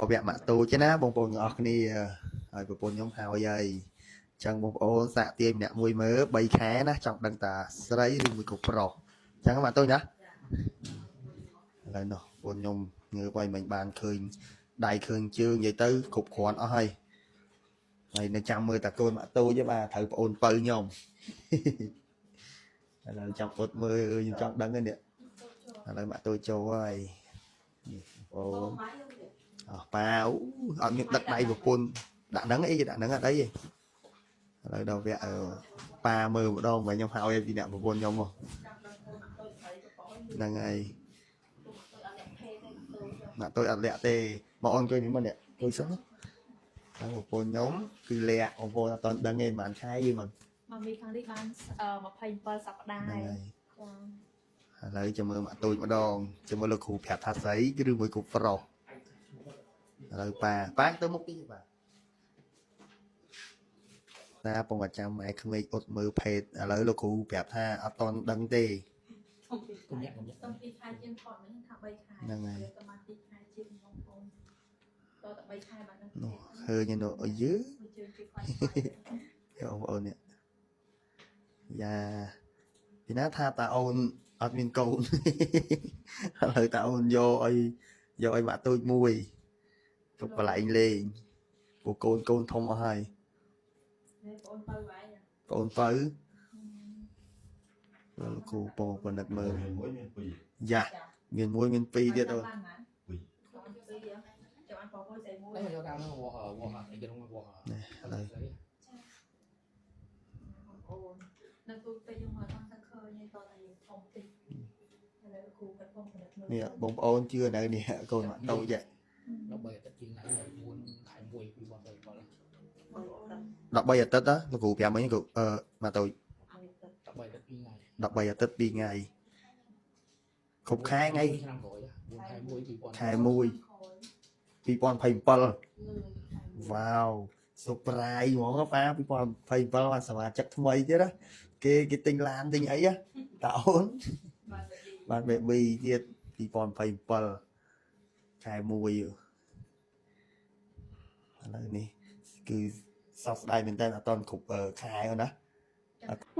វគ្គម៉ាក់តូចណាបងប្អូនទាំងអស់គ្នាហើយប្រពន្ធខ្ញុំហើយហើយអញ្ចឹងបងប្អូនសាកទាយម្នាក់មួយមើល3ខែណាចង់ដឹងតាស្រីឬមួយក៏ប្រុសអញ្ចឹងម៉ាក់តូចណាឥឡូវនោះប្រពន្ធខ្ញុំងើបឲ្យមិញបានឃើញដៃឃើញជើងនិយាយទៅគ្រប់គ្រាន់អស់ហើយហើយនៅចាំមើលតាកូនម៉ាក់តូចទេបាទត្រូវប្អូនពៅខ្ញុំ ឥឡូវចាំអត់មើលខ្ញុំចង់ដឹងហ្នឹងនេះឥឡូវម៉ាក់តូចចូលហើយនេះបងប្អូន អស់ប៉ាអូអត់មានដឹកដៃប្រពន្ធដាក់ហ្នឹងអីគេដាក់ហ្នឹងអត់អីទេឥឡូវដល់វគ្គអឺប៉ាមើលម្ដងវិញខ្ញុំហើយពីអ្នកប្រពន្ធខ្ញុំមកហ្នឹងហើយម៉ាក់តូចអត់លាក់ទេមកអូនជួយនេះមកនេះជួយសិនហ្នឹងប្រពន្ធខ្ញុំគឺលាក់បងប្អូនអត់ទាន់ដឹងទេប្រហែលខែយីមក មកមីខាងនេះបាន27សប្តាហ៍ ហ្នឹង ហើយ ហើយឥឡូវចាំមើលម៉ាក់តូចម្ដងចាំមើលលោកគ្រូប្រាប់ថាស្អីឬមួយគ្រូប្រុសឥឡូវប៉ាប៉ាទៅមុខទីប៉ា តាពងតែចាំម៉ែក្មេកអត់មើលភេទឥឡូវលោកគ្រូប្រាប់ថាអត់តន់ដឹងទេ កុំញាក់កុំញាក់ តំ2ខែជាងថតហ្នឹងថា3ខែ ហ្នឹងហើយ ប្រហែល2ខែជាងបងប្អូនតតែ3ខែបានហ្នឹង នោះឃើញនោះអីយឺ មួយជើងគេខ្វាច់ បងប្អូននេះយ៉ាពីណាថាតាអូនអត់មានកូន ឥឡូវតាអូនយកឲ្យយកឲ្យបាក់ទូចមួយទុកកន្លែងលេងពួកកូនកូនធំអស់ហើយ នេះបងប្អូនបើវ៉ៃ បងអូនពៅលោកគ្រូពងពិនិត្យមើល មួយមានពីរ យ៉ាមានមួយមានពីរទៀតអូន បានណា ពីរ ចាំបានបងប្អូនស្អីមួយ តែយកតាមនោះវោះវោះអីគេនោះវោះ នេះឥឡូវ បងប្អូននៅទូទៅយើងមកអត់ទៅឃើញទេតតែយើងធំតិចឥឡូវគ្រូគាត់បងពិនិត្យមើល នេះបងប្អូនជឿនៅនេះកូនម៉ាក់តូចហ៎ 13អាទិត្យជាងថ្ងៃ4ខែ1 2027 13អាទិត្យណាលោកគ្រូប្រាប់មិញគ្រូអឺម៉ាក់តូច 13អាទិត្យ2ថ្ងៃ 13អាទិត្យ2ថ្ងៃគ្រប់ខែថ្ងៃ ឆ្នាំក្រោយ4ខែ1 2000 ខែ1 2027វ៉ាវ surprise ហ្មងប៉ា2027បានសមាជិកថ្មីទៀតណាគេគេទិញឡានទិញអីណាតាអូនបាន baby ទៀត2027ខែ1ឥឡូវនេះគឺសោកស្ដាយមែនតើអត់តន់គ្រប់ខែអូនណា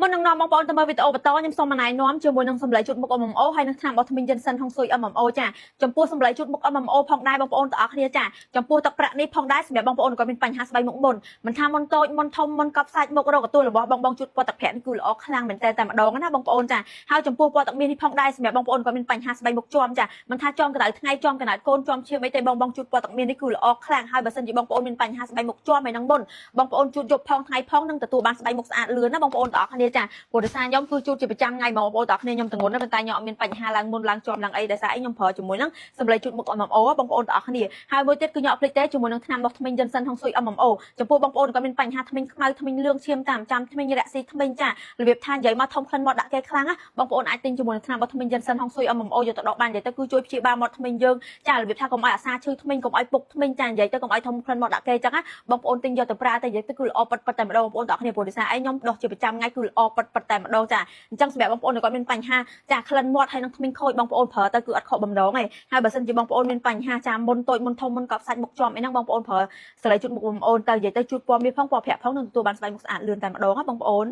មុននឹងនាំបងប្អូនទៅមើលវីដេអូបន្តខ្ញុំសូមណែនាំជាមួយនឹងសម្លេងជូតមុខ MMO ហើយនឹងថ្នាំបោះធ្មេញយិនសិនហុងស៊ុយ MMO ចាចំពោះសម្លេងជូតមុខ MMO ផងដែរបងប្អូនទាំងអស់គ្នាចាចំពោះទឹកប្រាក់នេះផងដែរសម្រាប់បងប្អូនក៏មានបញ្ហាស្បែកមុខមុនមិនថាមុនតូចមុនធំមុនកប់សាច់មុខរកទទួលរបស់បងបងជូតពណ៌ទឹកប្រាក់នេះគឺល្អខ្លាំងមែនតើតែម្ដងណាបងប្អូនចាហើយចំពោះពណ៌ទឹកមាសនេះផងដែរសម្រាប់បងប្អូនក៏មានបញ្ហាស្បែកមុខជាំចាមិនថាជាំកម្ដៅថ្ងៃជាំកម្ដៅកូនជាំឈាមអីទេបងបងជូតពណ៌ទឹកមាសនេះគឺល្អខ្លាំងហើយបើសិនជាបងប្អូនមានបញ្ហាស្បែកមុខជាំហើយនឹងមុនបងប្អូនជូតយប់ផងថ្ងៃផងនឹងទទួលបានស្បែកមុខស្អាតលឿនណាបងប្អូនទាំងអស់គ្នាចា ព្រោះដោយសារខ្ញុំគឺជូតជាប្រចាំថ្ងៃហ្មងបងប្អូនទាំងអស់គ្នាខ្ញុំទងន់ណាស់ប៉ុន្តែខ្ញុំអត់មានបញ្ហាឡើងមុនឡើងជាប់ឡើងអីដោយសារអីខ្ញុំប្រើជាមួយនឹងសម្លេងជូតមុខ MMO បងប្អូនទាំងអស់គ្នាហើយមួយទៀតគឺខ្ញុំអត់ភ្លេចទេជាមួយនឹងថ្នាំដោះធ្មេញយិនសិនហុងស៊ុយ MMO ចំពោះបងប្អូនក៏មានបញ្ហាធ្មេញខ្មៅធ្មេញលឿងឈាមតាមចាំធ្មេញរ៉ាក់ស៊ីធ្មេញចារបៀបថានិយាយមកធំក្លិនមាត់ដាក់គេខ្លាំងណាបងប្អូនអាចទិញជាមួយនឹងថ្នាំដោះធ្មេញយិនសិនហុងស៊ុយ MMO យកទៅដកបាននិយាយទៅគឺជួយព្យាបាលមាត់ធ្មេញយើងចារបៀបថាកុំឲ្យអាសាឈឺធ្មេញកុំឲ្យពុកធ្មេញចានិយាយទៅកុំឲ្យធំក្លិនមាត់ដាក់គេចឹងណាបងប្អូនទិញយកទៅប្រើតែនិយាយទៅគឺល្អប៉ិតប៉ិតតែម្ដងបងប្អូនទាំងអស់គ្នាព្រោះដោយសារអីខ្ញុំដោះជាប្រចាំថ្ងៃគឺល្អប៉ិតប៉ិតតែម្ដងចាអញ្ចឹងសម្រាប់បងប្អូនដែលគាត់មានបញ្ហាចាក្លិនមាត់ហើយនឹងធ្មេញខូចបងប្អូនប្រើទៅគឺអត់ខកបំណងទេហើយបើសិនជាបងប្អូនមានបញ្ហាចាមុនតូចមុនធំមុនកប់សាច់មុខជាំអីហ្នឹងបងប្អូនប្រើសលេជូតមុខបងប្អូនទៅនិយាយទៅជូតពណ៌មាសផងពណ៌ប្រាក់ផងនឹងទទួលបានស្បែកមុខស្អាតលឿនតែម្ដងណាបងប្អូន។